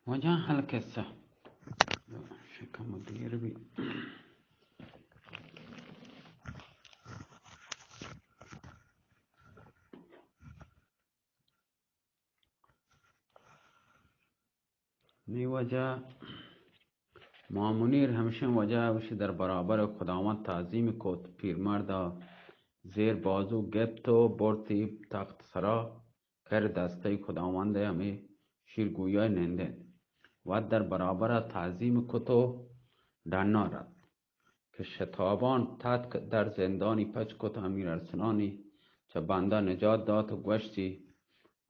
واجہ حل قصہ شکم دیر بی۔ نی واجہ ماں منیر ہمشیں واجہ اوشی در برابر خداوند تعظیم کت، پیرمردا زیر بازو گپت و برتی تخت سرا کر دستئی خداوند ہمے شیرگویا نندنت۔ وت در برابر تعظیم کت و ڈنا رفت۔ کہ شتابان تتک در زندانی پچ کت، امیر ارسلانی چہ بندا نجات دات و گوشتی،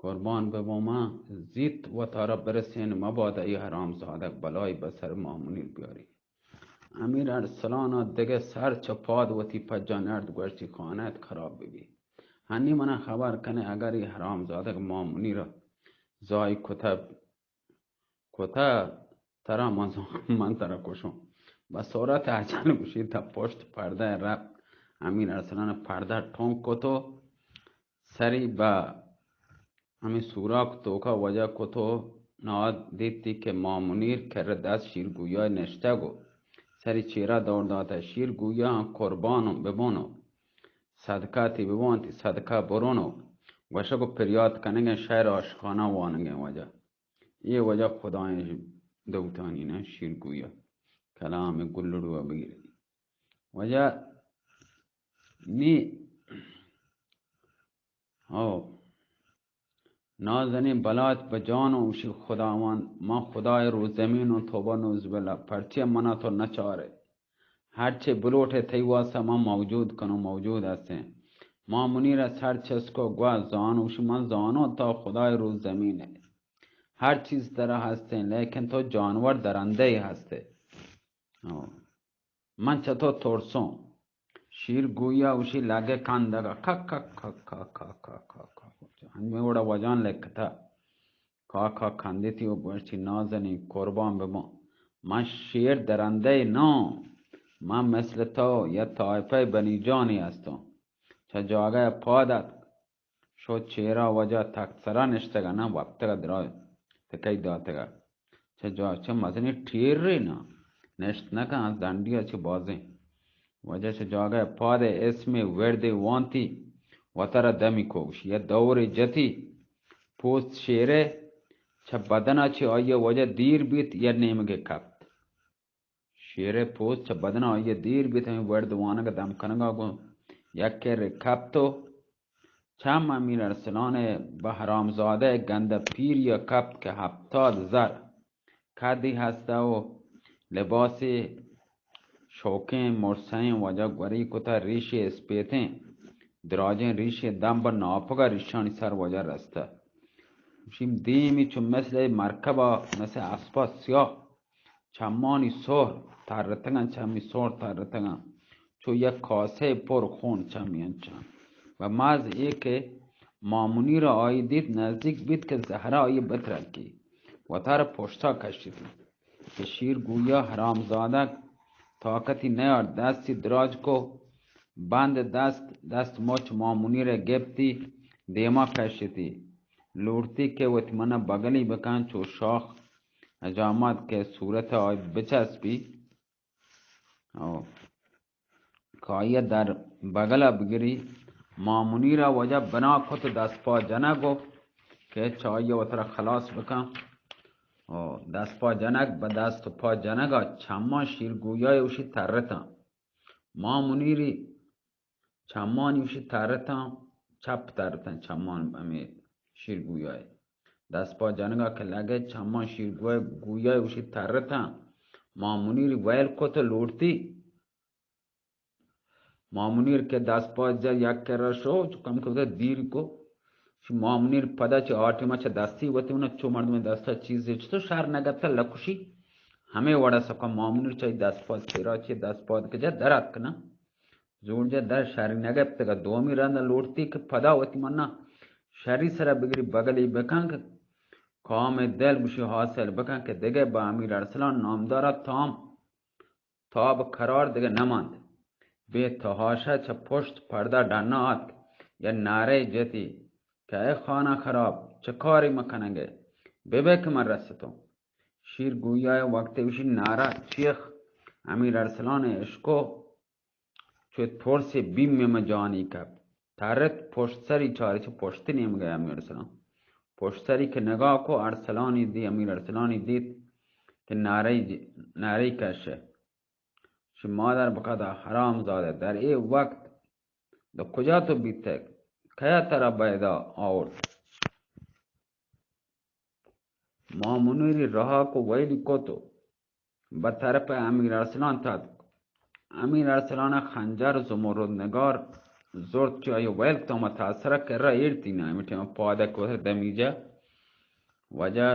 قربان بباں من، زیت وتارا برسین، مبادا ای حرام زادگ بلائی بسر ماں منیر بیاری۔ امیر ارسلانا دگہ سر چہ پاد وتی پجا نرد، گوشتی، خانت خراب ببی۔ ہنی منا خبر کنے، اگر ای حرام زادگ ماں منیرا زائی کتہ کتہ، ترا من زان، من ترا کشوں۔ بہ سرعت اجل گوشی تا پشت پردہ رفت۔ امیر ارسلان پردہ ٹونک کتو، سری بہ ہمے سوراک توکا وجہ کتو، ناد دیتی کہ ماں منیر کر دست شیرگویا نشتگ و سری چیرا دور داتہ، شیرگویا قربانوں ببونو، صدقہ تی ببونتی، صدقہ برونو، گوشگ و پریات کنگیں شعر عاشقانہ وانگیں وجہ۔ اے وجہ خدائیں دوتانی نہ شیرگویا کلام گلڑو بگیری۔ وجہ نی، او نازنین بلاچ بہ جان و اوشی، خداوند، من خدای رو زمین و توبہ نوز باللہ، پرچے منا تو نچارے؟ ہرچے بلوٹے تئی واسطہ من موجود کنوں، موجود ہستیں۔ ماں منیر ء سر چست کو گوا زانو، گوشی، من زانوں تو خدای رو زمین ہے۔ ہر چیز ترا ہستیں، لیکن تو جانور درندہ ہی ہستے۔ ہاں۔ من چہ تو ترسوں۔ شیر گویا گوشی لگے کندگا، کک کک کک کک کک کک کک۔ ہمے وڑا وجان لکھتا۔ کاکا کندیتی و گوشتی، نازنین، قربان بباں، من شیر درندہ نہ آں، من مثل تو یا طائفہ بنی جانی ہستوں۔ چہ جاگہ پاد اتک، شو چیرا وجہ تخت سرا نشتگا نہ، وپتگا دراج تکئی داتگا۔ چہ جا، چہ مزنی ٹیرے نہ نشت نہ کن، زنڈیا چہ بازیں۔ وجہ چہ جاگہ پاد اسم وردے وانتی، وترا دمی کوش یا دورے جتی، پوست شیرے چہ بدنا چہ آئی وجہ دیر بیت یا نیمگے کپت۔ شیرے پوست چہ بدنا آئی دیر بیت، ہمیں ورد وانگ دم کنگا گوں یک کرے کپت و چم امیر ارسلان بہرامزادہ گندہ پیری کپت کہ ہپتاد زر کدی ہستہ و لباسی شوکیں مرسئیں وجہ گوری کتہ، ریشی اسپیتیں دراجیں ریشی دم بہ ناپگا ریشانی سر وجہ رستہ۔ گوشی، دیمی چو مثل مرکبا، مثل اسپا سیاہ، چمانی سہر ترتگاں، چمی سہر ترتگاں، چو یک کاسہ پر خون چمی انچان۔ و مز اے کہ مامنی را آئی دیت، نزدیک بیت کہ زہرا آئی بترکی، وتارا پشتا کشیت۔ کہ شیر گویا حرامزادگ طاقتی نیارت، دستی دراج کو، بند دست، دست مچ مامنی را گپتی، دیما کشیتی۔ لوٹتی کہ وت منا بگلی بکن، چو شاخ حجامت کہ صورت آئی بچسپی۔ او۔ کہ آئی در بگل بگری۔ مامنی را وجہ بنا کت دست پا جنگ و کہ چائی وترا خلاص بکن۔ او دست پا جنگ، بہ دست پا جنگا چمان شیر گویای اوشی ترتاں۔ مامنیری چمانی اوشی ترتاں، چپ ترتاں چمان ہمیں شیر گویای۔ دست پا جنگا کہ لگے چمان شیر گویای، گویای اوشی ترتاں۔ مامنیری ویل کت لوٹتی۔ مامنیر کہ دست پا جا یک کرا شو، چو کم کم دیر کو۔ چو مامنیر پدا چہ آ ٹیما چہ دستی وتی، اونا چو مردم دستا چیزے چطور شر نگتا لکشی۔ ہمیں وڑا سکا مامنیر چہ دست پا چیرا چہ دست پا کہ جا درات کنا۔ زور جا در شری نگپتگا، دومی رند لوٹتی کہ پدا وتی منا شری سرا بگری بگلی بکن کہ کام دل گوشی حاصل بکن کہ دگہ با امیر ارسلان نامدارا تام تاب قرار دگہ نماند۔ بے تحاشا چہ پشت پردہ ڈنا آت، یا نعرہ جتی کہ اے خانہ خراب، چہ کاری مکنگے؟ ببے کہ من رستوں۔ شیر گویا ء وقت ء وشی نعرہ چیخ امیر ارسلان ء اشکو، چو ترس ء بیم ء من جانی کپت۔ ترت پشت سری چاری، چو پشت نیمگ ء امیر ارسلان۔ پشت سری کہ نگاہ کو، ارسلانی دی، امیر ارسلانی دیت کہ نعرہ ج-، نعرہ کش ء۔ شی مادر بکدا حرام زادہ، در اے وقت دو کجا تو بیتگ؟ کیا ترا بیدا آورت؟ مامنیری رہا کو ویلی کو تو بہ طرف امیر ارسلان تاتک۔ امیر ارسلان خنجر زمرد نگار زرت چی آئی ویل تو متاثرہ کرا ایرتی نا، امی ٹیم پادک کو دمیجہ وجہ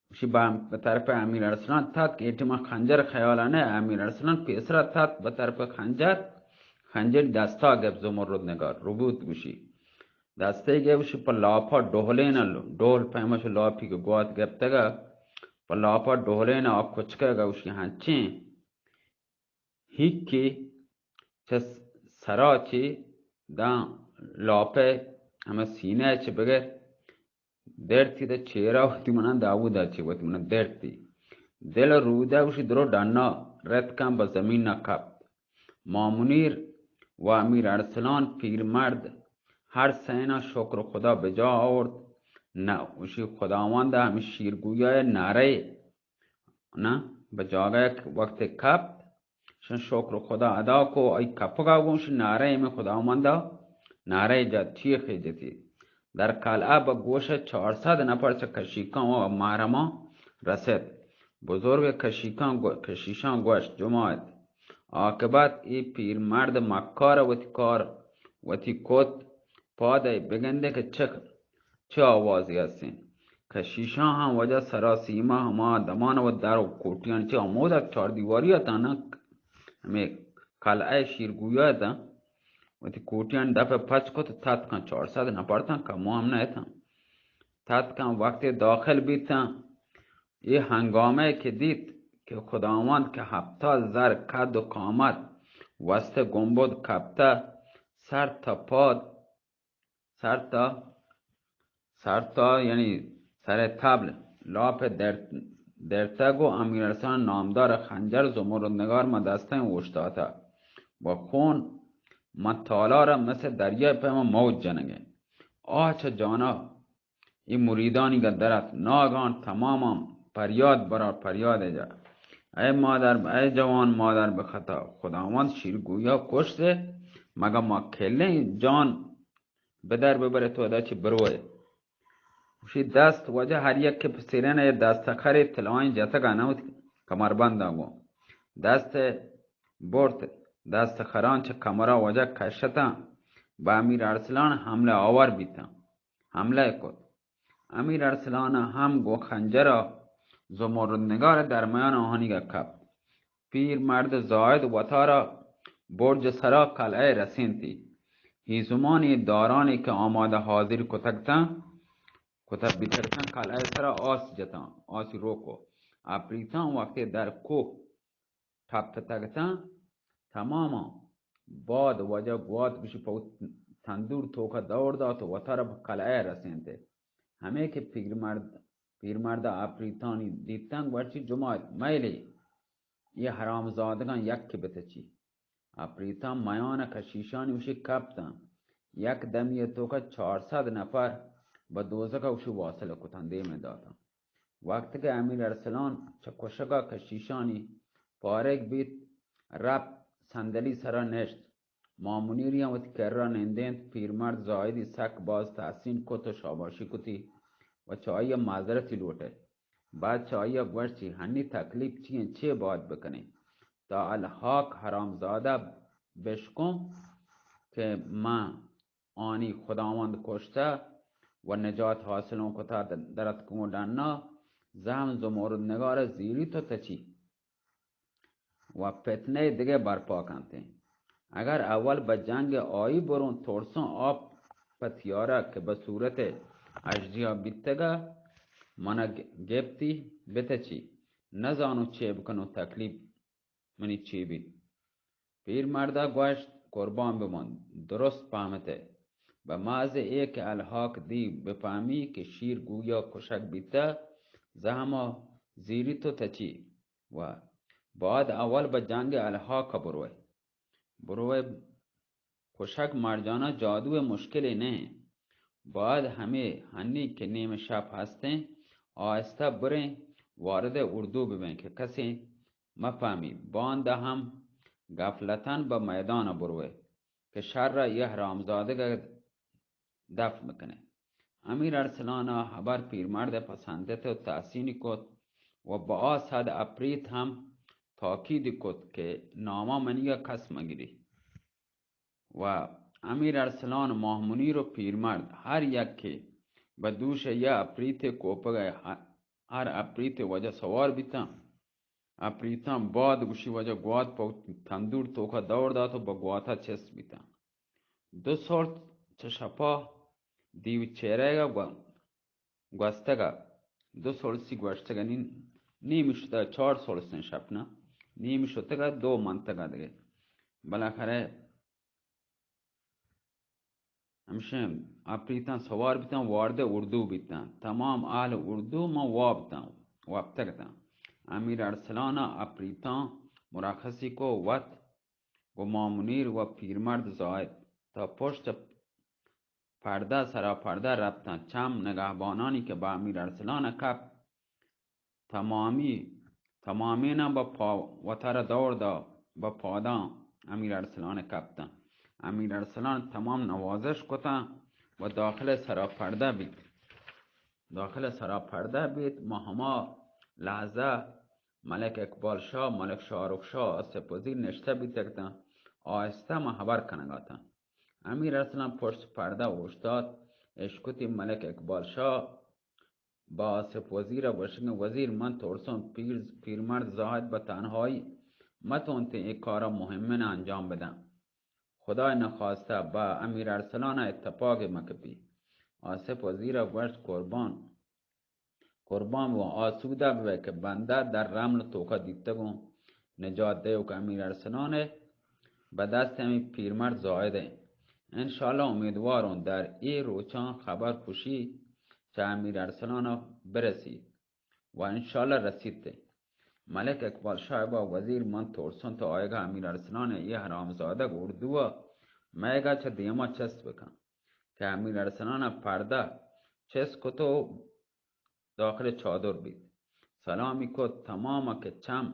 گوشی، بہ طرف امیر ارسلان تاتک، اے ٹیما خنجر خیالا نہ، امیر ارسلان پیسرا تاتک بہ طرف خنجر، خنجر دستا گپ زمرد نگار، ربوت گوشی۔ دستے گپ گوشی، پہ لاپا ڈولین ال-، ڈول پیما چو لاپی کہ گوات گپتگا، پہ لاپا ڈولین آ کچکا گوشی، ہنچیں ہیکی چہ سرا چی داں لاپے ہمے سینہ چی بگر درتی دہ چیرا وتی منا داودا چی وتی منا درتی۔ دل رودا گوشی درو ڈنا رتکاں بہ زمین نہ کپت۔ مامنیر و امیر ارسلان پیرمرد ہر سینا شکر خدا بجا آورت۔ نہ گوشی خداوند ہمی شیرگویا نعرہ نہ بہ جاگہ وقت کپت شن شکر خدا ادا کو، ای کپگا گوش نعرہ میں خداوندا نعرہ جت، چیخے جتی۔ در قلعہ بہ گوش چہار صد نفر چہ کشیکاں و محرماں رسیت۔ بزرگ کشیکاں گو-، کشیشاں گوشت، جماعت، عاقبت ای پیرمرد مکار وتی کار وتی کت، پادے بگندے کہ چہ چہ آوازے ہستیں۔ کشیشاں ہم وجہ سراسیما ہما دمان و در و کوٹیان چہ ہمودا چار دیواری اتاں نہ، ہمے قلعہ شیرگویا اتاں۔ وتی کوٹیان دپ پچ کت، تتکاں چار صد نفر تاں، کمو ہم نہ اتاں۔ تتکاں وقتے داخل بیتاں، اے ہنگامہ کہ دیت کہ خداوند کہ ہپتا زر قد و قامت وسط گنبد کپتہ، سر تا پاد سر تا، سر تا یعنی سر تبل لاپ در-، درتگ و امیر ارسلان نامدار خنجر زمرد نگار ما دستیں اوشتاتا و خون ما تالار مثل دریای پیما موج جنگے۔ آہ چہ جانا ای مریدانی گہ درت ناگان تماما پریاد برار پریاد جا۔ اے مادر، اے جوان مادر بہ خطا، خداوند شیرگویا کشت، مگہ ما کلیں جان بدر ببرے تو ادا چہ بروئے۔ گوشی دست واجہ ہر یک کہ پسرین ء دست خرے تلائیں جتگ ء نہ وتی کمربنداں گوں دست برت، دست خران چہ کمرا واجہ کشتاں، بہ امیر ارسلان حملہ آور بیتاں، حملہ کت۔ امیر ارسلان ہم گوں خنجرا زمرد نگار درمیان آہانی گہ کپت۔ پیر مرد زاہد وتارا برج سرا قلعہ رسینتی۔ ہیزمانی دارانی کہ آمادہ حاضر کتگتاں، کتگ بیتگتاں، قلعہ سرا آس جتاں، آسی روکو۔ اپریتاں وقتی در کوہ ٹپتگتاں، تماماں باد واجہ گوات گوشی پہ وت تندور توکا دور دات و وتارا پہ قلعہ رسینتے۔ ہمے کہ پیرمرد، پیرمرد اپریتانی دیتنگ گوشتی، جماعت میلے، یہ حرامزادگاں یک بتچی۔ اپریتاں میان کشیشانی وشی کپتاں۔ یک دمی توکا چار صد نفر بہ دوزکا وشی واصل کتاں، دیم داتاں۔ وقت کہ امیر ارسلان چہ کشگا کشیشانی پارگ بیت، رپ صندلی سرا نشت۔ مامنیری ہم وتی کرا نندینت، پیرمرد زاہدی سک باز تحسین کت و شاباشی کتی و چہ آئی معذرتی لوٹت۔ بعد چہ آئی گوشت، چی ہنی تکلیف چی انت، چے باید بکنیں؟ تا الحاق حرامزادہ بشکن کہ من آنی خداوند کشتہ و نجات حاصلوں کتا، درتکوں ڈنا، زہم زمرد نگار زیری تو تچی و فتنہ دگہ برپا کنتیں۔ اگر اول بہ جنگ آئی بروں، ترسوں آپ پہ تیارہ کہ بہ صورت اژدہا بیتگا، منا گ-، گپتی بتچی، نزانوں چے بکنوں، تکلیف منی چی بیت؟ پیرمردا گوشت، قربان بمان، درست پہمتئے۔ بہ محض اے کہ الحاق دی بپہمی کہ شیر گویا کشگ بیتہ، زہم ءَ زیریت و تچی و باید اول بہ جنگ الحاق ءَ بروئے۔ بروئے کشک مرجانا جادو مشکلے نہ انت۔ باید ہمے ہنی کہ نیم شپ ہستیں، آہستہ بریں، وارد اردو ببیں کہ کسے مہ پہمی۔ باندا ہم گفلتاً بہ میدان بروئے کہ شر ءَ یہ حرامزادگ ءَ دف بکنئے۔ امیر ارسلان ءَ ہبر پیرمرد ءَ پسندت و تحسینی کت و بہ آ سد اپریت ہم تاکید کت کہ ناما منی ءَ کس مگری۔ و امیر ارسلان، ماہ منیر و پیرمرد ہر یکے بہ دوش یا اپریت کوپگ ءَ ہر اپریت وجہ سوار بیتاں۔ اپریتاں باد گوشی وجہ گوات پہ تندور توکا دور دات و بہ گواتا چست بیتاں۔ دو سال چہ شپا دیو چہرہ گا گو-، گوستگا دو سلسی گوشتگا نی-، نیم شتگا، چار سلسیں شپ نا، نیم شتگا دو منتگا دگہ۔ بالاخرہ ہمشہ اپریتاں سوار بیتاں، وارد اردو بیتاں۔ تمام اہل اردو ما وابتاں، وابتگتاں۔ امیر ارسلان اپریتاں مرخصی کو وت گو ماہ منیر و پیرمرد زاہد تا پشت پردہ سرا پردہ رپتاں۔ چم نگہبانانی کہ بہ امیر ارسلان کپ تمامی، تمامیناں بہ پا-، وتارا دور دا، بہ پاداں امیر ارسلان کپتاں۔ امیر ارسلان تمام نوازش کتاں و داخل سرا پردہ بیت۔ داخل سرا پردہ بیت، ما ہما لحظہ ملک اقبال شاہ، ملک شاہ رخ شاہ، آصف وزیر نشتہ بیتگتاں، آہستہ ما ہبر کنگاتاں۔ امیر ارسلان پشت پردہ اوشتات، اشکتی ملک اقبال شاہ با آصف وزیر ءَ گوشگ، وزیر، من ترسوں پیر، پیرمرد زاہد بہ تنہائی متونتیں اے کارا مہمن انجام بدن۔ خدای نخواستہ بہ امیر ارسلان ءَ اتفاق مکپی۔ آصف وزیر ءَ گوشت، قربان، قربان و آسودہ بہ کہ بندہ در رمل توکا دیتگوں نجات دیوک امیر ارسلان ءَ بہ دست ہمے پیرمرد زاہد ءَ۔ انشاءاللہ امیدواروں در اے روچاں خبر خوشی چہ امیر ارسلان ءَ برسی و انشاءاللہ رسیت۔ ملک اقبال شاہ با وزیر، من ترسوں تو آیگا امیر ارسلان ءَ اے حرامزادگ اردو ءَ مئیگا چہ دیما چست بکن کہ امیر ارسلان ءَ پردہ چست کتو داخل چادر بیت۔ سلامی کت تمام کہ چم،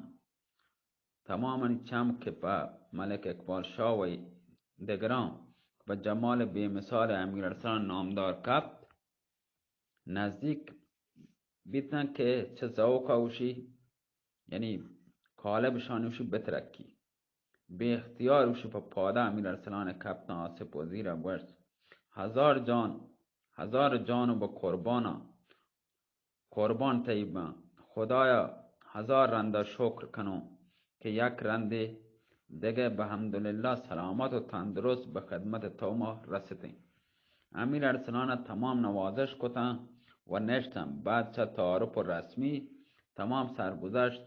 تمامانی چم کہ پہ ملک اقبال شاہ و دگراں پہ جمال بے مثال امیر ارسلان نامدار کپت، نزدیک بیتن کہ چہ ذوقا اوشی، یعنی قالب شان اوشی بترکی۔ بے اختیار اوشی پہ پادا امیر ارسلان کپتن۔ آصف وزیر گوشت، ہزار جان، ہزار جان بہ قرباناں، قربان تئی باں۔ خدایا ہزار رندا شکر کنوں کہ یک رندے دگہ بہ حمدللہ سلامت و تندرست بہ خدمت تو ما رستیں۔ امیر ارسلان تمام نوازش کتن و نشتن۔ بعد چہ تعارف و رسمی تمام سرگذشت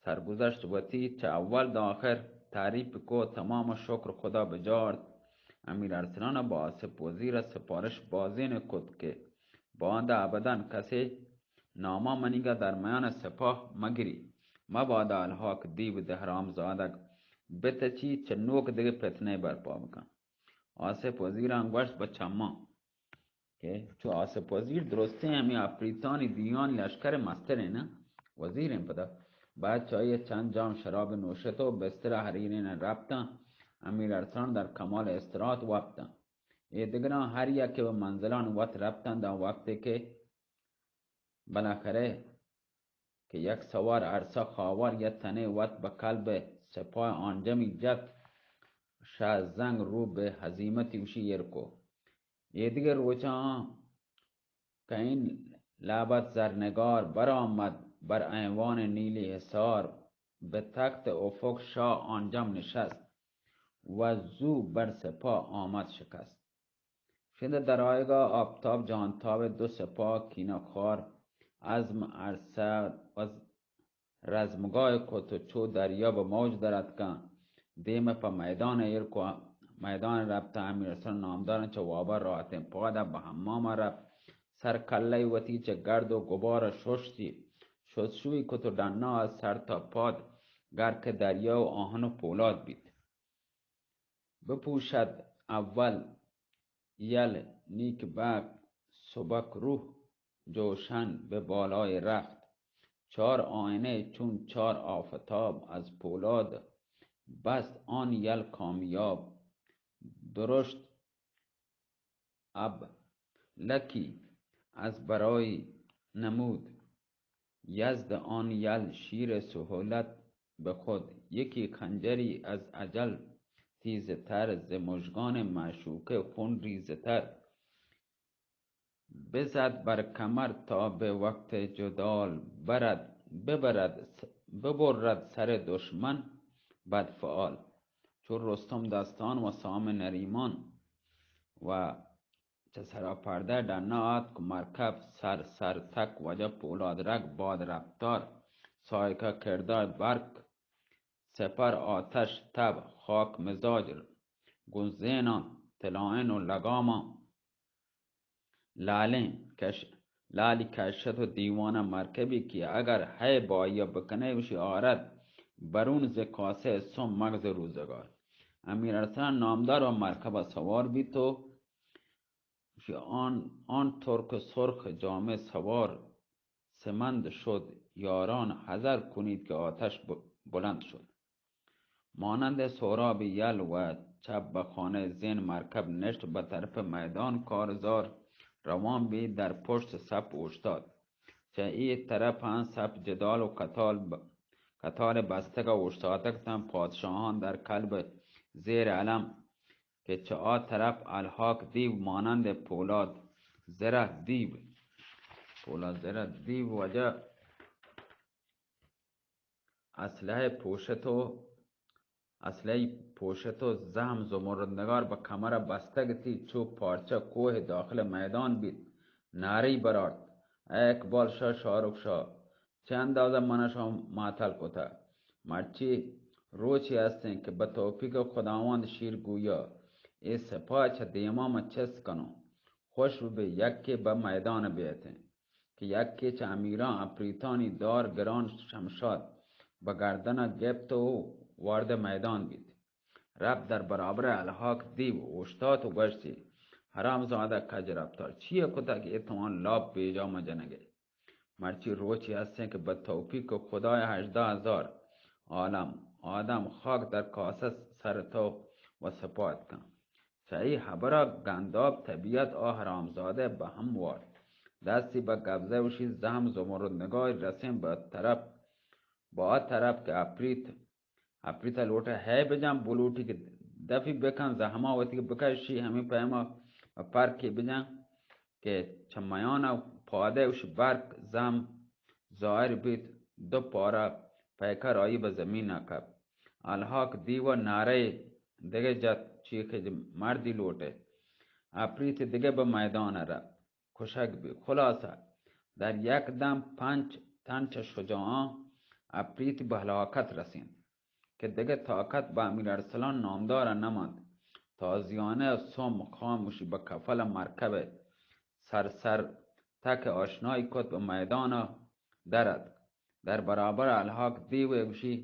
سرگذشت وتی چہ اول داں آخر تعریف کو، تمام شکر خدا بجارت۔ امیر ارسلان با آصف وزیر سفارش بازین کت کہ باندا ابداً کسے ناما منیگا در میان سپاہ مگری، مبادا الحاق دیو دہرام زادگ بتچی چہ نوک دگہ فتنہ برپا بکن۔ آصف وزیران گوشت بہ چماں کہ چو آصف وزیر درستیں ہمے آپریتانی دیوان لشکر مستریں نا وزیریں پدا۔ بعد چائی چند جام شراب نوشت و بستر حریرین رپتاں۔ امیر ارسلان در کمال استراحت وپتاں۔ اے دگراں ہر یکے بہ منزلان وت رپتاں داں وقتے کہ بالاخرہ کہ یک سوار ارسا خاور یا تنے وت بہ قلب سپاہ آنجمی جت، شہ زنگ رو بہ ہزیمتی وشی ایر کو۔ ایدگہ روچاں کئین لابت زرنگار برآمد بر ایوان نیلی حصار، بہ تخت افق شاہ آنجم نشست و زو بر سپاہ آمد شکست۔ شند در آیگا آپتاب جہانتاب دو سپاہ کینہ خوار عزم ارسد و رزمگاہ کت و چو دریا بہ موج در اتکاں دیم پہ میدان ایر کو۔ میدان رپت امیر حسن نامدارن چہ وابا راحتیں پادا بہ حمام رپت۔ سر کلئے وتی چہ گرد و گبار ششتی، شستشوی کت و ڈنا از سر تا پاد گرک دریا و آہن و پولاد بیت۔ بپوشد اول یل نیک بخت، سبک روح جوشن به بالای رخت. چار آینه چون چار آفتاب، از پولاد بست آن یل کامیاب. درشت ابلکی از برای نمود، یزد آن یل شیر سهولت به خود. یکی خنجری از اجل تیزتر، ز مژگان معشوقه خون ریزتر. بزد بر کمر تا به وقت جدال برد، ببرد، ببرد سر دشمن بدفعال. چو رستم دستان و سام نریمان و چہ سرا پردہ ڈنا آتک، مرکب سر سر تک، وجہ پولاد رگ باد رپتار، سائقہ کردار برک، سپر آتش تب، خاک مزاج گون زیناں، تلائن و لگاماں لالیں کش، لالی کشت و دیوانہ مرکبی کہ اگر ہے بایا بکنے وشی آرد برون ز کاسہ سم مغز روزگار. امیر ارسلان نامدار و مرکب سوار بیت و گوشی، آن، آن ترک سرخ جامه سوار سمند شد، یاران حذر کنید که آتش ب-، بلند شد. مانند سهراب یل و چپ به خانه زین مرکب نشت، به طرف میدان کارزار روان بید، در پشت صف اوشتاد. چه ای طرف هم صف جدال و قتال ب-، قتال بستگ و اوشتاتگ تن. پادشاهان در قلب زیر علم که چه آ طرف الحاک دیو مانند پولاد زره دیو، پولاد زره دیو وجه اسلحه پوشت و اسلحه پوشت و زهم زمردنگار به کمر بستگ تی، چو پارچه کوه داخل میدان بیت، نعره‌ای برارت: اے اقبال شاه، شاهرخ شاه، چه اندازه من شما معطل کتا؟ مرچی روچی هستیں که به توفیق خداوند شیر گویا اے سپاه چه دیما من چست کنوں. خوش ببی یکے به میدان بیتیں که یکے چه امیران اپریتانی دار گران شمشاد به گردن گپت و وارد میدان بیت. رب در برابر الحاک دیو اوشتات و گوشتی: حرام زاده کج رفتار، چیه کتا که اتوان لاپ بیجا مجنگه؟ مرچی روچی هستیں که به توفیق خدای هژده هزار عالم آدم خاک در کاسه سر تو و سپات کن. چه ای حبرا گنداب طبیعت آ حرامزاده به هم وارد. دستی به قبضه وشی زهم زمرد نگاهی رسیں به طرف، با آ طرف که اپریت، اپریت لوٹه هی بجن بلوٹی که دفی بکن زهما وتی که بکشی همی پیما و پرکی بجن که چه میان پاده وش برک زم ظاهر بیت، دو پاره پیکر آئی به زمین کپ. الحاق دیو نعره دگه جت، چی که مردی لوٹه. اپریت دگه به میدان رفت، کشگ بی. خلاصه در یک دم پنچ تن چه شجاعان اپریت به هلاکت رسینت. که دگه طاقت به امیر ارسلان نامدار نماند. تازیانه سم خاموشی به کفل مرکب سر سر تک آشنایی کت و میدان درد. در برابر الحاق دیو گوشی،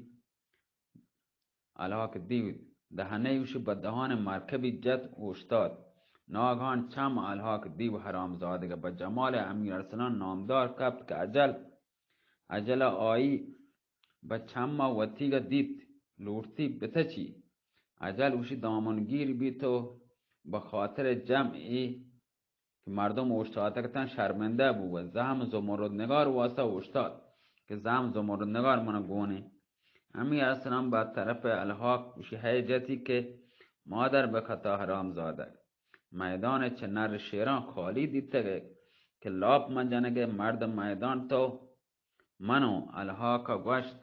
الحاق دیو دهنه گوشی به دهان مرکبی جت اوشتاد. ناگهان چم الحاق دیو حرامزادگه به جمال امیر ارسلان نامدار کپت که اجل، اجل آئی به چم وتیگ دیت، لوٹتی بتچی. اجل گوشی دامنگیر بیت و به خاطر جمعی که مردم اوشتاتگ تن شرمنده بو و زهم زمرد نگار واسطه اوشتات که زهم زمرد نگار من گونه. امیر ارسلان به طرف الحاق گوشی، هی جتی که مادر به خطا حرامزادگ. میدان چه نر شیران خالی دیتگ که لاپ من جنگ مرد میدان تو منو. الحاق گوشت،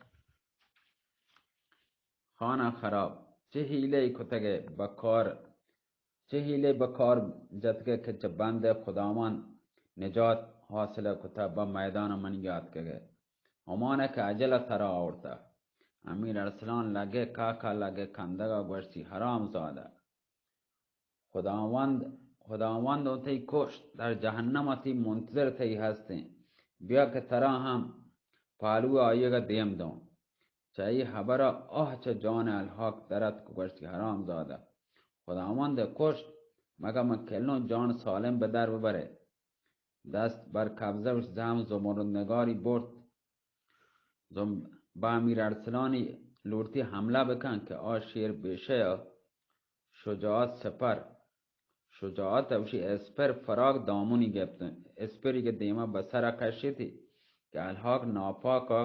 خانہ خراب، چه حیلہ کتگے بکار، چه حیلہ بکار جتگے کہ چہ بند خداوند نجات حاصل کتا، بہ میدان من یاتکگے، ہمانا کہ اجل ترا آورتا. امیر ارسلان لگے کاکا لگے کندگا گوشتی، حرام زادہ، خداوند خداوند و تئی کشت، در جہنم ء تئی منتظر تئی ہستیں۔ بیا کہ ترا ہم پالو آئیگ ء دیم دوں۔ چہ اے ہبر ء آہ چہ جان الحاق در اتک و گوشت کہ حرام زادہ، خداوند ء کشت، مگہ من کلوں جان سالم بہ در ببرے؟ دست بر قبضہ وش زہم زمرد نگاری برت۔ زم-، بہ امیر ارسلانی لوٹتی حملہ بکن کہ آ شیر بیشہ ء شجاعت سپر۔ شجاعت ء وشی اسپر فراگ دامنی گپت۔ اسپری کہ دیما بہ سرا کشیتی کہ الحاق ناپاک ء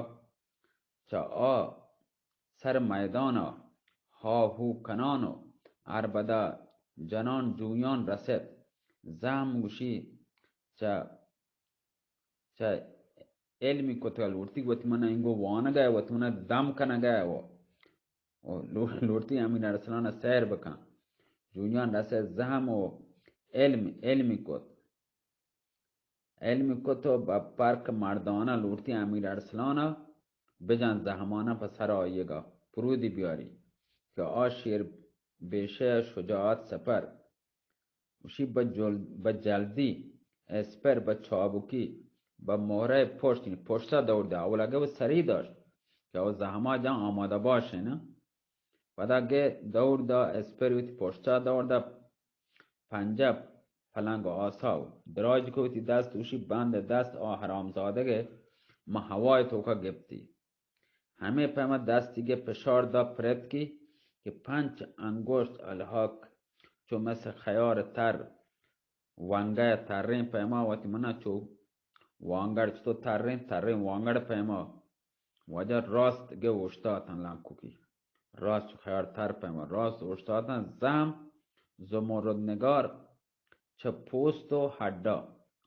چہ آ سر میدان ء ہا ہو کنان و عربدہ جنان جویان رست۔ زہم گوشی چہ، چہ علمی کتگ لوٹتی وت من انگو وانگ ء وت من دم کنگ ء و، و لو-، لوٹتی امیر ارسلان ء سیر بکن۔ جویان رست زہم و علم، علمی کت۔ علمی کت و بہ پرک مردانہ لوٹتی امیر ارسلان ء بجن زہمانہ پہ سر آئیگا پرودی بیاری کہ آ شیر بیشہ شجاعت سپر۔ وشی بہ جل-، بہ جلدی اسپر بہ چابکی بہ مہرہ پشت، یعنی پشتا دور دا، اولا گہ سری داشت کہ او زہما جان آمادہ باشین۔ پدا گہ دور دا، اسپر وتی پشتا دور دا، پنجہ پلنگ آسا و دراج کو وتی دست، اوشی بند دست آ حرامزادگ ما ہوای توکا گپتی۔ ہمے پیما دستی گہ پشار دا پرتکی کہ پنچ انگشت الحاق چو مثل خیار تر وانگہ ترین پیما وتی منا چو وانگڑ چتو ترین، ترین وانگڑ پیما واجہ راست گہ اوشتاتن لانکوکی۔ راست چو خیار تر پیما راست اوشتاتن زہم زمرد نگار چہ پوست و ہڈا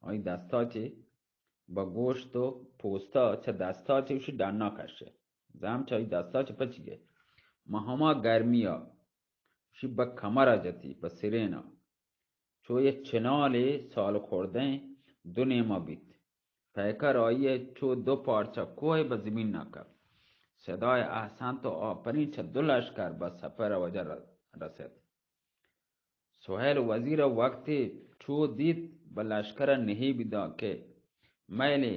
آئی دستا چہ بہ گوشت و پوستا چہ دستا چہ وشی ڈنا کشے۔ زہم چہ آئی دستا چہ پچی گئے۔ مہما گرمیا وشی بہ کمرا جتی، بہ سرینا۔ چو یہ چنالے سال خوردیں دو نیما بیت۔ پیکر آئی چو دو پارچہ کوہ بہ زمین نہ کپت۔ صدای احسنت و آفرین چہ دو لشکر بہ سپر وجہ ر-، رسیت۔ سہیل وزیر ء وقتی چو دیت بہ لشکر ء نہیب دا کہ میلے،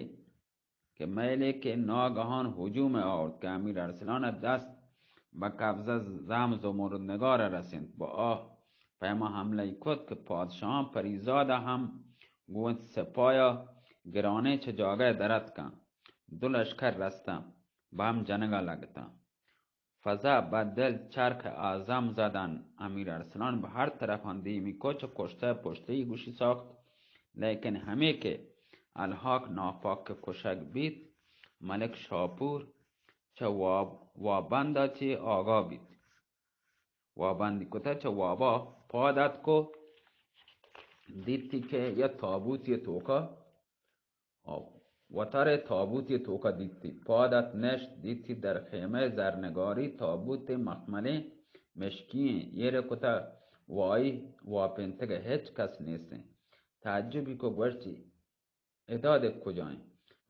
کہ میلے کہ ناگہان ہجوم ء آورت کہ امیر ارسلان ء دست بہ قبضہ زہم زمرد نگار ء رسینت، بہ آ پیما حملہ ای کت کہ پادشاہاں پریزاد ء ہم گوں وتی سپایا گرانیں چہ جاگہ ء در اتکاں۔ دو لشکر رستاں، بہ ہم جنگا لگتاں۔ فضا بہ دل چرخ اعظم زدن۔ امیر ارسلان بہ ہر طرفاں دیمی کت چہ کشتہ پشتئی گوشی ساخت، لیکن ہمے کہ الحاق ناپاک کہ کشگ بیت، ملک شاپور چہ واب-، وابندا چہ آگاہ بیت۔ وابندی کتہ چہ وابا پاد اتکو دیتی کہ یا تابوتی توکا آ وتارے تابوتی توکا دیتی، پاد ات نشت، دیتی در خیمہ زرنگاری تابوت مخملیں مشکیں ایر کتہ، وائی واپینتگ ہچ کس نیستیں۔ تعجبی کو گوشتی، ادا دے کجائیں؟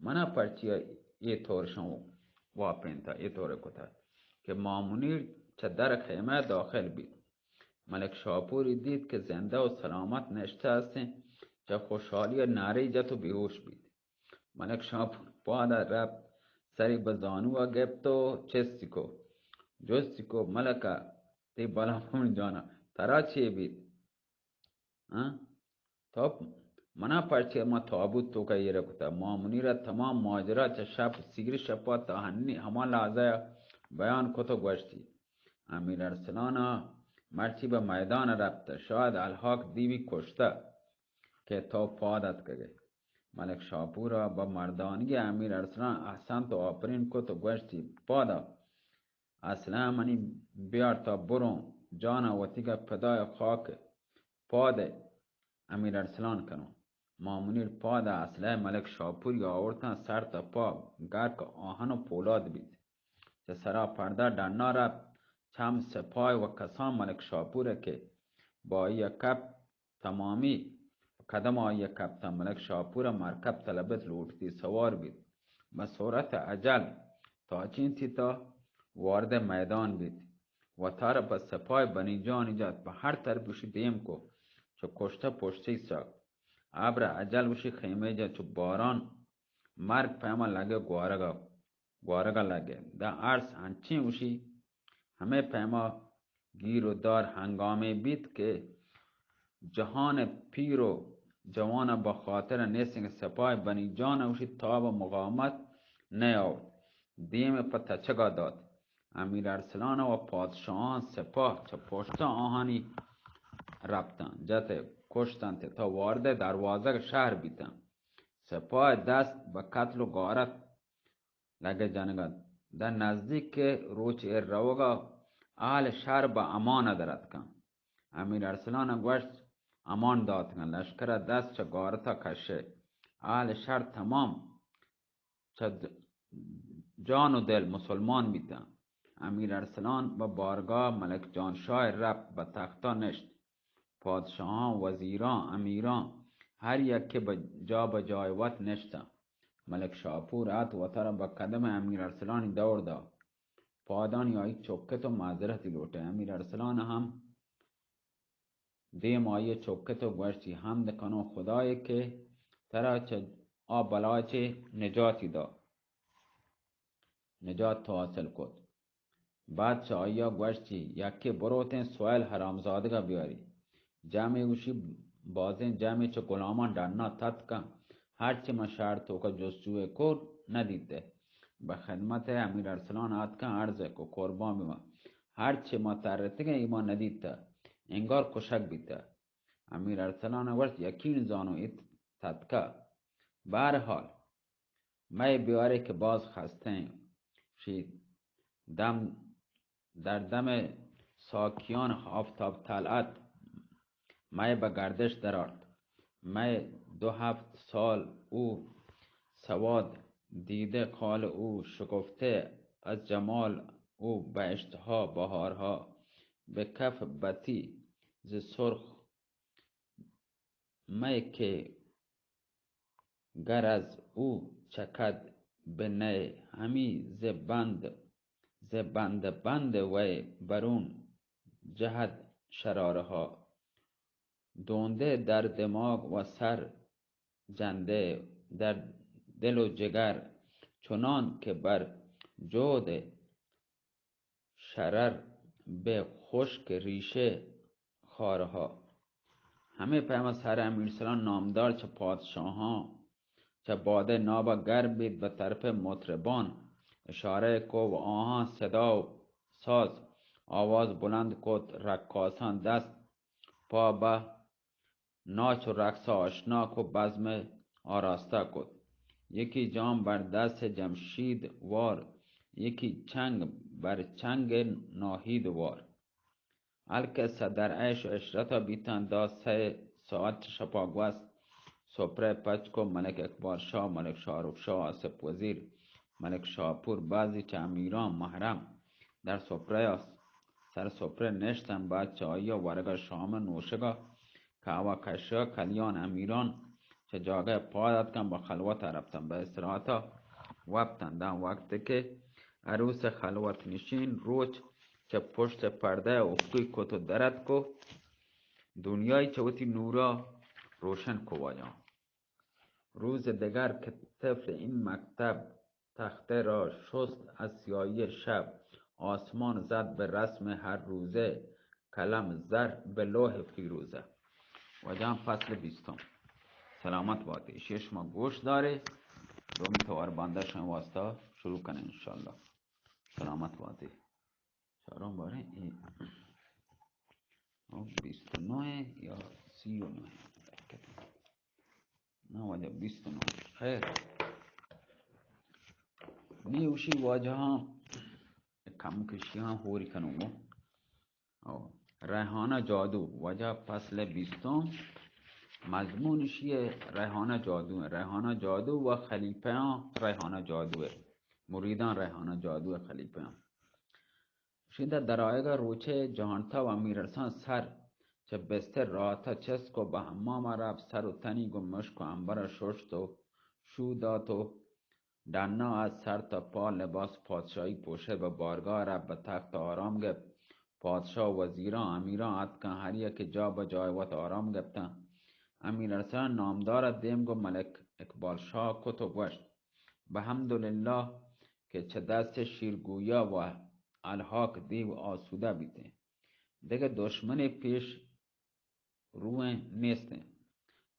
منا پرچیا اے طور شوں واپینتا، اے طور کتہ کہ مامنیر چہ در خیمہ داخل بیت۔ ملک شاپوری دیت کہ زندہ و سلامت نشتہ استیں، چہ خوشحالی نعرے جت و بیہوش بیت۔ ملک شاپور پادا رپت، سری بہ زانوا گپت و چستی کو، جستی کو، ملکا، تئی بلا من جانا، ترا چے بیت؟ ہاں؟ تو منا پرچے ما تابوت توکا ایر کتا؟ مامنیرا تمام ماجرا چہ شپ، سیر شپا تا ہنی ہما لحظہ بیان کت و گوشتی، امیر ارسلانا مرچی بہ میدان رپتہ، شاید الحاق دیمی کشتہ کہ تو پاد اتکگئے۔ ملک شاپورا بہ مردانگی امیر ارسلان احسنت و آفرین کت و گوشتی، پادا اسلحہ منی بیار تا بروں، جانا وتیگا پدای خاک پاد امیر ارسلان کنوں۔ مامنیر پادا اسلحہ ملک شاپوری آورتاں، سر تا پا گرک آہن و پولاد بیت۔ چہ سرا پردہ ڈنا رپت، چم سپاہ و کسان ملک شاپور کہ با آئی کپ تمامی قدم آئی کپتاں۔ ملک شاپور مرکب طلبت، لوٹتی سوار بیت، بہ سرعت اجل تاچینتی تا وارد میدان بیت۔ وتارا بہ سپاہ بنی جانی جت، بہ ہر طرف گوشی دیم کو۔ چو کشتہ پشتی ساک۔ ابر اجل گوشی خیمہ جا چو باران، مرگ پیما لگے گوارگا، گوارگا لگے۔ دا عرض انچیں گوشی ہمے پیما گیر و دار ہنگامے بیت کہ جہان پیر و جوان بہ خاطر نیستیں کہ سپاہ بنی جان گوشی تاب و مقاومت نیاورت، دیم پہ تچگا دات۔ امیر ارسلان و پادشاہان سپاہ چہ پشت آہانی رپتن، جت کشتنت تا وارد دروازگ شہر بیتن۔ سپاہ دست بہ قتل و غارت لگے جنگ ات۔ در نزدیک روچ ایر روگا اہل شہر بہ امان در اتکن۔ امیر ارسلان گوشت، امان داتگن، لشکر دست چہ غارتا کشے۔ اہل شہر تمام چہ د-، جان و دل مسلمان بیتن۔ امیر ارسلان بہ بارگاہ ملک جان شاہ رفت، بہ تختا نشت۔ پادشاہاں، وزیراں، امیراں، ہر یکے بہ جا بہ جای وت نشتن۔ ملک شاپور ات وتارا بہ قدم امیر ارسلانی دور دا۔ پادانی آئی چکت و معذرتی لوٹے۔ امیر ارسلان ہم دیم آئی چکت و گوشتی، حمد کنو خدائے کہ ترا چہ آ بلا چے نجاتی دا، نجات تو حاصل کت۔ بعد چہ آئی گوشتی، یکے بروتیں سویل حرامزادگا بیاری۔ جمعے گوشی، بازیں جمعے چہ غلامان ڈنا تتکن، ہرچی ما شہر توکا جستجوئے کت، ندیتے۔ بہ خدمت امیر ارسلان آتکن، عرض کو قربان بما، ہرچی ما ترتگیں ایما ندیتہ، انگار کشگ بیتہ۔ امیر ارسلان گوشت، یقین زانو ات تتکہ۔ بہرحال، مئے بیارے کہ باز خستہ ایں۔ شی دم در دم ساکیان آفتاب طلعت مئے بہ گردش درآرت۔ مئے دو ہفت سال او سواد دیدہ، خال او شکفتہ، از جمال او بہشتہا بہارہا، بہ کف بتی ز سرخ مئے کہ گر از او چکد بنئے، ہمی ز بند، ز بند بند وئے برون جہد شرارہا۔ دوندہ در دماغ و سر جندہ، در دل و جگر، چنان کہ بر جود شرر بہ خشک ریشہ خارہا۔ ہمے پیما سر امیر ارسلان نامدار چہ پادشاہاں چہ بادئے نابا گرم بیت، بہ طرف مطربان اشارہ کو و آہاں صدا و ساز آواز بلند کت، رقاصاں دست پا بہ ناچ و رقص آشنا کو، بزم آراستہ کت۔ یکی جام بر دست جمشید وار، یکی چنگ بر چنگ ناہید وار۔ القصہ در عیش و عشرتا بیتن، دا سئے ساعت چہ شپا گوست۔ سپرہ پچ کو، ملک اکبر شاہ، ملک شاہ رخ شاہ، آصف وزیر، ملک شاپور، بعضی چہ امیران محرم در سپرہ سر سپرہ نشتن۔ بعد چہ آئی ورگا شام نوشگا قہوہ کشا کلیان امیران چہ جاگہ پاد اتکن، بہ خلوتا رپتن، بہ استراحتا وپتن۔ داں وقت کہ عروس خلوت نشین روچ چہ پشت پردہ افقی کت و درت کو، دنیای چہ وتی نورا روشن کو واجان۔ روز دگر که طفل این مکتب تخته را شست از سیاهی شب، آسمان زد به رسم هر روزه، قلم زد به لوح فیروزه. واجهان، فصل بیستم. سلامت باتی. ایشی شما گوش داری، دومی توار بنده شما واسطه شروع کنه انشاءالله. سلامت باتی. چاروں باریں اے او بیست و نو یا سی و نو؟ نہ واجہ، بیست و نو. خیر، نی اوشی واجہاں کم کشیاں ہوری کنوں گو. او ریحانہ جادو، واجہ، فصل بیستم، مضمون اشی ریحانہ جادو ہے. ریحانہ جادو و خلیفہاں ریحانہ جادو ہے، مریداں ریحانہ جادو ہے خلیفہاں. شیدا در آیگا روچے جہانتا و امیر ارسان سر چہ بستر راحتا چست کو، بہ حماما رفت، سر و تنی گو مشک و عنبرا ششت و شو دات و ڈنا از سر تا پا لباس پادشاہی پوشت، بہ بارگاہ رفت، بہ تخت آرام گپت. پادشاہ، وزیراں، امیراں آتکاں، ہر یکے جا بہ جائے وت آرام گپتاں۔ امیر ارسلان نامدار ء دیم گوں ملک اقبال شاہ کت و گوشت، بحمدللہ کہ چہ دست شیرگویا و الحاق دیو آسودہ بیتیں، دگہ دشمنے پیش روئیں نیستیں۔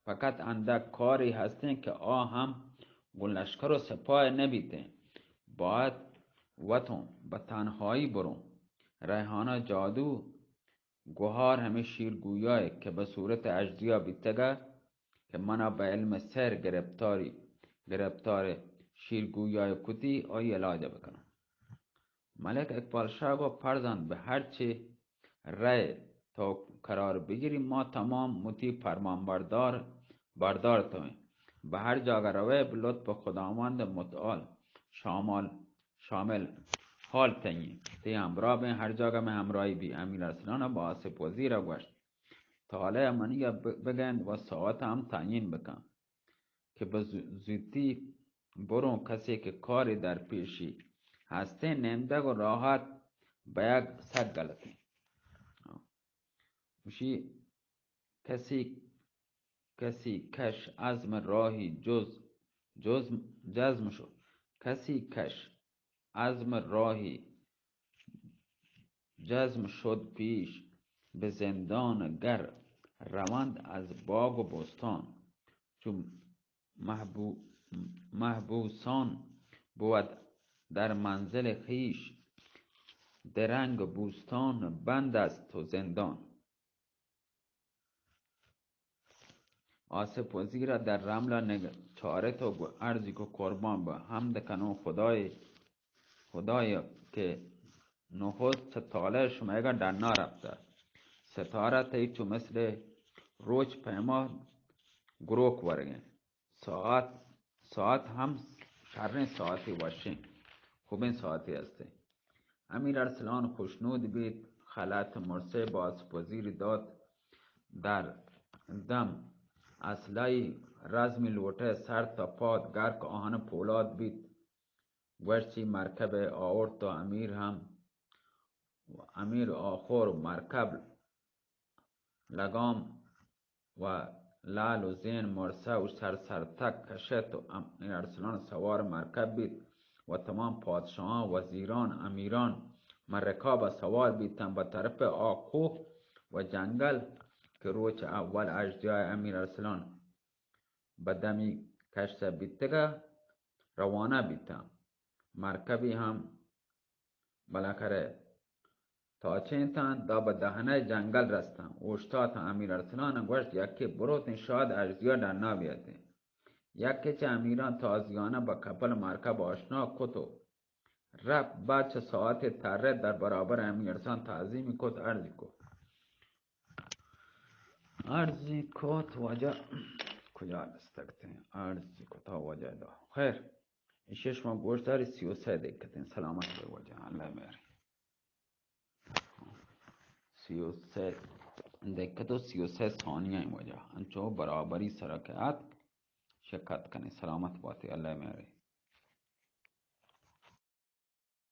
فقط اندک کارے ہستیں کہ آ ہم گوں لشکر و سپاہ نہ بیتیں، باید وتوں بہ تنہائی بروں۔ ریحانہ جادو گہار ہمے شیرگویائے کہ بہ صورت اژدیا بیتگا کہ منا بہ علم سحر گرپتاری، گرپتار شیرگویائے کتی، آئی علاج بکناں۔ ملک اقبال شاہ گو، فرزند، بہ ہرچی رئے تو قرار بگیری، ما تمام مطیع فرمانبردار، بردار تویں۔ بہ ہر جاگہ روئے، بہ لطف خداوند متعال شامل، شامل حال تئیں۔ تئی ہمراہ بیں، ہر جاگہ میں ہمراہی بی۔ امیر ارسلان با آصف وزیر گوشت، طالع منی ء ب-، بگند و ساعت ہم تعیین بکن کہ بہ زو-، زوتی بروں، کسے کہ کارے در پیشی ہستیں، نمدگ و راحت بیگ سک گلتیں۔ گوشی، کسی، کسی کش عزم راہی جز، جزم، جزم شو، کسی کش عزم راہی جزم شد پیش، بہ زندان گر روند از باغ و بستان، چو محبو-، محبوسان بود در منزل خویش، درنگ بوستان بند است و زندان۔ آصف وزیر ء در رمل ء نگ-، چارت و گو-، عرضی کو، قربان بہ حمد کنوں خدائے، خدائے کہ نخست چہ طالع شمئیگا ڈنا رپتہ۔ ستارہ تئی چو مثل روچ پیما گروک ورگیں۔ ساعت، ساعت ہم شریں ساعتے، وشیں، خوبیں ساعتے ہستیں۔ امیر ارسلان خوشنود بیت، خلعت مرسے با آصف وزیر دات، در دم اسلحہی رزمی لوٹہ، سر تا پاد گرک آہن پولاد بیت۔ گوشتی مرکب آورت و امیر ہم، امیر آخر مرکب لگام و لعل و زین مرسہ و سر سرتک کشت و امیر ارسلان سوار مرکب بیت و تمام پادشاہان، وزیران، امیران ماں رکاب سوار بیتن بہ طرف آ کوہ و جنگل کہ روچ اول اژدیاہ امیر ارسلان بہ دمی کشت بیتگا روانہ بیتن۔ مرکبی ہم بالاخرہ تاچینتاں، داں بہ دہنہ جنگل رستاں، اوشتاتاں۔ امیر ارسلان گوشت، یکے بروتیں، شاد ارزیا ڈنا بیاتیں۔ یکے چہ امیران تازیانہ بہ کپل مرکب آشنا کت و رپت، بعد چہ ساعت ترہ در برابر امیر ارسلان تعظیمی کت، عرضی کت۔ عرضی کت واجہ کجا رستگتیں؟ عرضی کتا واجہ دا۔ خیر، ایشی شما گوش داری، سی و سہ دقیقتیں۔ سلامت بے واجہ، اللہ مہر۔ سی و سہ دقیقت و سی و سہ ثانیہ ہیں واجہ۔ انچو برابری سرا کہ آت شکت کنی۔ سلامت باتی، اللہ مہر۔